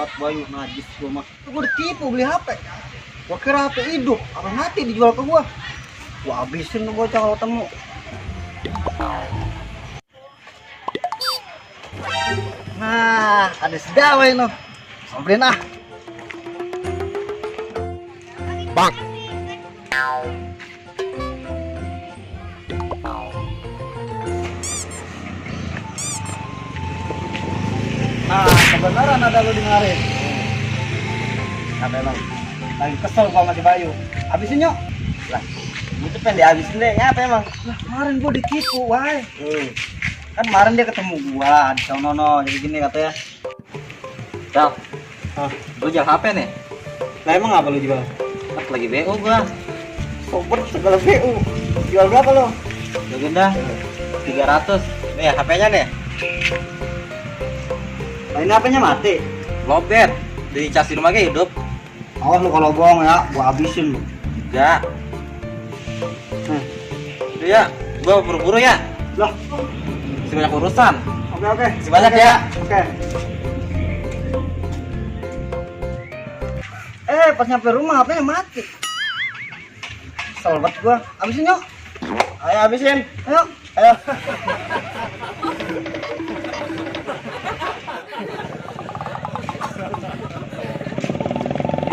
Sobat Bayu najis gua mah. Gua ditipu beli HP. Gua kira HP hidup, apa mati dijual ke gua. Gua habisin tuh bocah kalau temu. Nah, ada sedawa ini. Samperin ah. Bang. Nah, kebenaran ada lu dengerin. Apa emang? Lagi kesel gua sama si Bayu. Habisin yuk. Lah, itu pengen dihabisin deh. Ngapa emang? Lah, kemarin gua ditipu, wah. Kan kemarin dia ketemu gua di Sonono, jadi gini katanya. Cal, lu jual HP nih? Lah emang apa lu jual? Pas lagi BO gua. Sobat segala VU. Jual berapa lo? Legenda 300. Nih HP-nya nih. Nah, ini HP-nya mati. Lobet. Dicas di rumah hidup. Awas lu kalau bohong ya, gua habisin lu. Enggak. Itu ya, gua buru-buru ya. Lah, Masih banyak urusan. oke. Masih banyak ya. Oke. Pas nyampe rumah HP-nya mati. Kesel banget gua. Habisin yuk. Ayo habisin. Ayo. Ayo.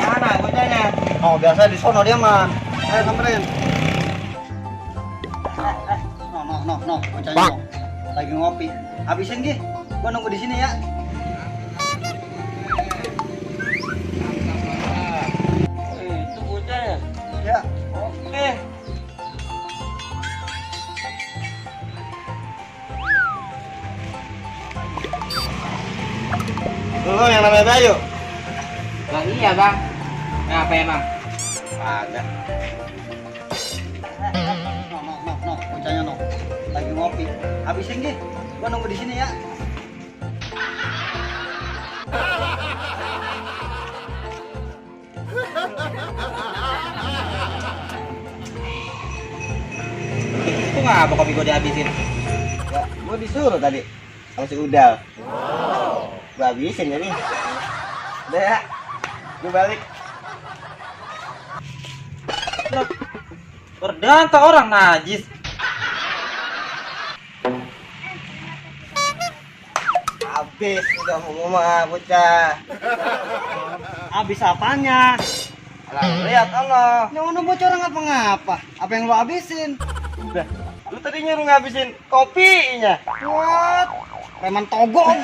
Mana bocahnya? Oh, biasa di sono dia mah. Ayo samperin. No, bocahnya. Bang. No. Lagi ngopi. Habisin Gi. Gua nunggu di sini ya. Itu bocahnya. Ya. Oke. Lu yang namanya Bayu. Lah iya, Bang. Ngapa emang? Ada. No, bocahnya no. Lagi ngopi. Habisin Gi. Gua nunggu di sini ya. Itu ngapa kopi gua dihabisin? Ya, gua disuruh tadi sama si Udal. Gua habisin jadi. Udah ya. Gua balik. Lah, berdanta orang najis. Habis udah mau mah bocah. Habis apanya? Lah, lihat Allah. Yang mana bocah orang ngapa-ngapa? Apa yang lu habisin? Udah, lu tadi nyuruh ngabisin kopinya. What? Preman togong.